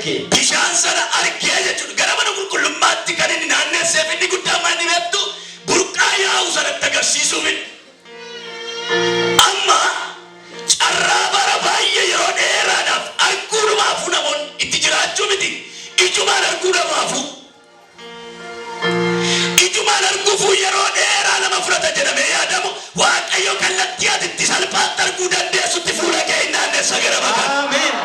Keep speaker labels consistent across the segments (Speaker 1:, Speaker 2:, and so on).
Speaker 1: Arge.
Speaker 2: Bishaan sana argee jechuudha. Gara mana qulqullummaatti kan inni naannesseef inni guddaan maal inni beektu? Burqaa yaa'u sanatti agarsiisuuf. Amma carraa bara baay'ee yeroo dheeraadhaaf arguudhumaafuu namoonni itti jiraachuu miti. Ijumaan arguudhumaafuu. Ijumaan arguufuu yeroo dheeraa nama fudhata jedhamee yaadamu, Waaqayyo kallattii ati itti salphaatti arguu dandeessutti fuula kee hin naannessa gara makaa.
Speaker 1: Ameen.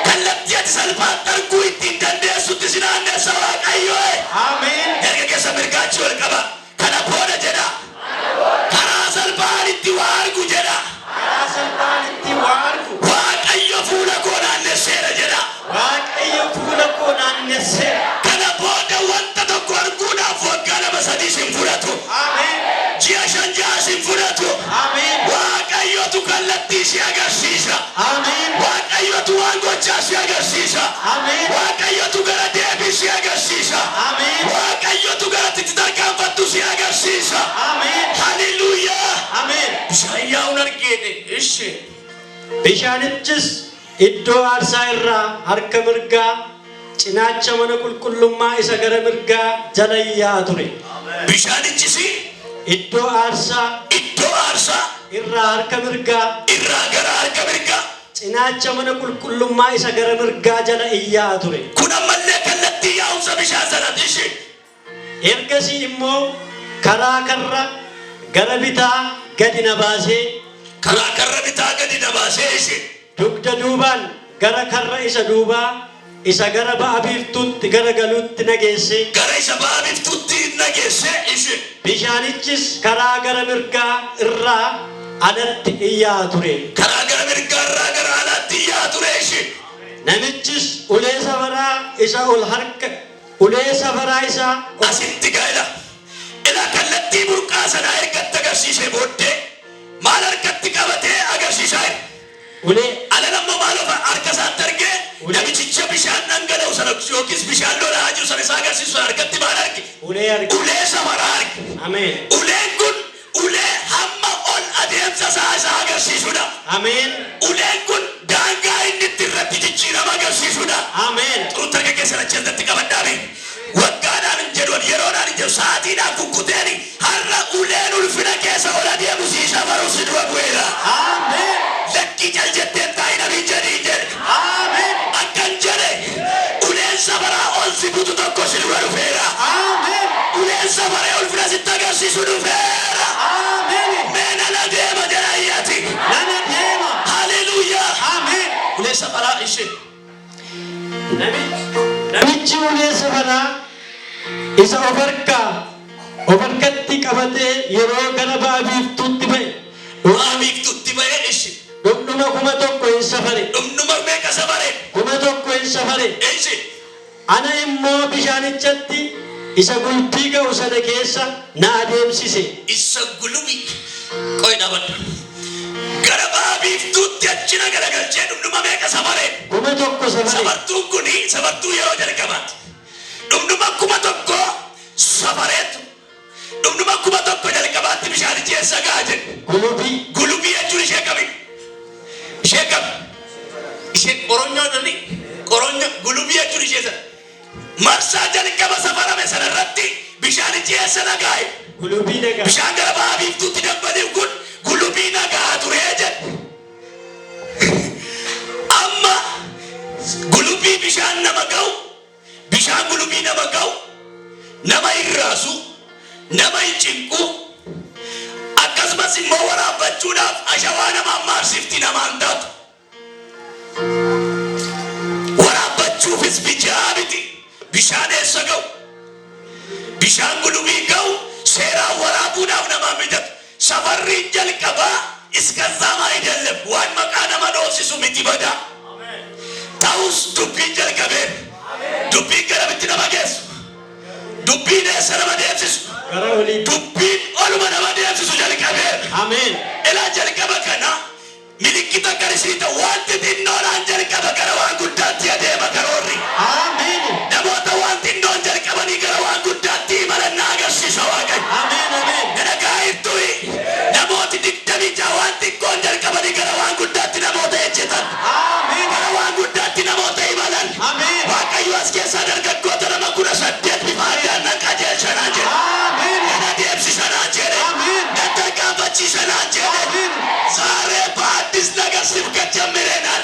Speaker 2: Kallattii ati salphaatti arguu ittiin dandeessutti si naannessa Waaqayyo.
Speaker 1: Ameen.
Speaker 2: Erga keessa mirgaachi ol qaba. "Kana booda," jedha. "Karaa salphaan itti waa argu," jedha.
Speaker 1: Karaa salphaan itti waa argu.
Speaker 2: "Waaqayyo fuula koo naannesseera," jedha.
Speaker 1: Waaqayyo fuula koo naannesseera.
Speaker 2: Kana booda wanta tokko arguudhaaf waggaa 2 3 sin fudhatu.
Speaker 1: Ameen.
Speaker 2: Ji'a 5 6 sin fudhatu.
Speaker 1: Ameen.
Speaker 2: Waaqayyotu kallattii si agarsiisa.
Speaker 1: Ameen.
Speaker 2: Waaqayyotu waan gochaa si agarsiisa.
Speaker 1: Ameen.
Speaker 2: Waaqayyotu gara deebii si agarsiisa.
Speaker 1: Ameen.
Speaker 2: Waaqayyotu gara itti tarkaanfattu si agarsiisa.
Speaker 1: Ameen.
Speaker 2: Haleluuyaa.
Speaker 1: Ameen.
Speaker 2: Bishaan yaa'uun argeete ishee.
Speaker 1: Bishaanichis iddoo aarsaa irraa harka mirgaa cinaacha mana qulqullummaa isa gara mirgaa jala yaa'a ture.
Speaker 2: Bishaanichis
Speaker 1: Iddoo aarsaa
Speaker 2: iddoo aarsaa
Speaker 1: irraa harka mirgaa
Speaker 2: irraa gara harka mirgaa
Speaker 1: cinaacha mana qulqullummaa isa gara mirgaa jala iyyaa'a ture.
Speaker 2: Kun ammallee kallattii yaa'umsa bishaan sanaati ishee.
Speaker 1: Ergasii immoo karaa karra gara bitaa gadi na baasee
Speaker 2: Karaa karra bitaa gadi na baasee ishee.
Speaker 1: Dugda duubaan gara karra isa duubaa isa gara ba'a biiftuutti gara galuutti na geesse.
Speaker 2: Gara isa ba'a biiftuutti na geesse ishee.
Speaker 1: Bishaanichis karaa gara mirgaa irraa alatti iyyaa'a ture.
Speaker 2: Karaa gara mirgaa irraa gara alaatti iyyaa ture ishee.
Speaker 1: Namichis ulee safaraa isa ol harka ulee safaraa isaa
Speaker 2: Asitti gaa'ela. Ila kallattii burqaa sanaa ergatti agarsiisee booddee maal harkatti qabatee agarsiisaa jira?
Speaker 1: Ulee.
Speaker 2: Alal ammoo maal of harka isaatti argee? Namichicha bishaan dhangala'u sana yookiis bishaan lola'aa jiru sana isaa agarsiisu sana harkatti maal arge?
Speaker 1: Ulee arge.
Speaker 2: Ulee safaraa arge.
Speaker 1: Ameen.
Speaker 2: Uleen kun ulee hamma ol adeemsa isaa isa agarsiisudha.
Speaker 1: Ameen.
Speaker 2: Uleen kun daangaa inni itti irratti jijjiirama agarsiisudha.
Speaker 1: Ameen.
Speaker 2: Xuruutta harka keessan achi irratti qabadhaami. Waggaadhaan hin jedhu, yeroodhaan hin jedhu, sa'aatiidhaan kukkuteeni har'a uleen ulfina keessa ol adeemu sii safaru si dura bu'eera.
Speaker 1: Ameen.
Speaker 2: Lakkii, cal jetteen taa'in abiin jedhi hin jedhe.
Speaker 1: Ameen.
Speaker 2: Akkan jedhe, uleen safaraa ol si butu tokko si dura dhufeera.
Speaker 1: Ameen.
Speaker 2: Uleen safaree ulfina sitti agarsiisu dhufeera.
Speaker 1: Ameen.
Speaker 2: "Mee nan adeema," jedha iyyati.
Speaker 1: Nana deema.
Speaker 2: Haleluuyaa.
Speaker 1: Ameen.
Speaker 2: Ulee safaraa ishee.
Speaker 1: Namichi ulee safaraa isa of harkatti qabatee yeroo gara ba'a biiftuutti ba'e
Speaker 2: Ba'a biiftuutti ba'ee ishee.
Speaker 1: Dhundhuma 1000 hin safare.
Speaker 2: Dhundhuma meeqa safare?
Speaker 1: 1000 hin safare.
Speaker 2: Ishee.
Speaker 1: Ana immoo bishaanichatti isa gulbii ga'u sana keessa na adeemsise.
Speaker 2: Isa gulubii qoy dhaabadhu. Gara ba'a biiftuutti achi na galagalchee dhundhuma meeqa safare?
Speaker 1: 1000 safare.
Speaker 2: Safartuun kuni safartuu yeroo jalqabaati. Dhundhuma 1000 safareetu dhundhuma 1000 jalqabaatti bishaanichi eessa ga'a jedhe?
Speaker 1: Gulubii.
Speaker 2: Gulubii jechuun ishee kami? Ishee kami? Ishee qoronyoo dhani? Qoronyoo gulubii jechuun ishee sana. Marsaa jalqaba safarame sana irratti bishaanichi eessa nagaa'e?
Speaker 1: Gulubii nagaa.
Speaker 2: Bishaan gara ba'a biiftuutti dambali'u kun gulubii nagaa turee jedhe. Amma gulubii bishaan nama ga'u, bishaan gulubii nama ga'u, nama hin raasu, nama hin cinqu, akkasumas immoo waraabbachuudhaaf ashawaa nama ammaarsifti namaan taatu. Waraabbachuufis bijaa miti. Bishaan eessa ga'u? Bishaan gulubii ga'u seeraan waraabuudhaaf namaan mijatu. Safarriin jalqabaa እስከዛም አይደለም, waan maqaa nama dhoofsisu miti badaa. Ta'us dubbiin jalqabeen dubbiin garamitti nama geessu? Dubbiin eessa nama deemsisu?
Speaker 1: Gara oliitti.
Speaker 2: Dubbiin oluma nama deemsisu jalqabeen.
Speaker 1: Ameen.
Speaker 2: Ilaa, jalqaba kana milikkita agarsiisa, wanti xinnoodhaan jalqaba gara waan guddaatti adeema karoorri.
Speaker 1: Ameen.
Speaker 2: Namoota waan xinnoon jalqabanii gara waan guddaatti imalan na agarsiisa Waaqayyo.
Speaker 1: Ameen. Ameen.
Speaker 2: Dhagahaa jirtuyi? Namooti 26 waan xiqqoon jalqabanii gara waan guddaatti namoota ejjetan.
Speaker 1: Ameen.
Speaker 2: Gara waan guddaatti namoota imalan.
Speaker 1: Ameen.
Speaker 2: Waaqayyo ስብከት ጀምረናል።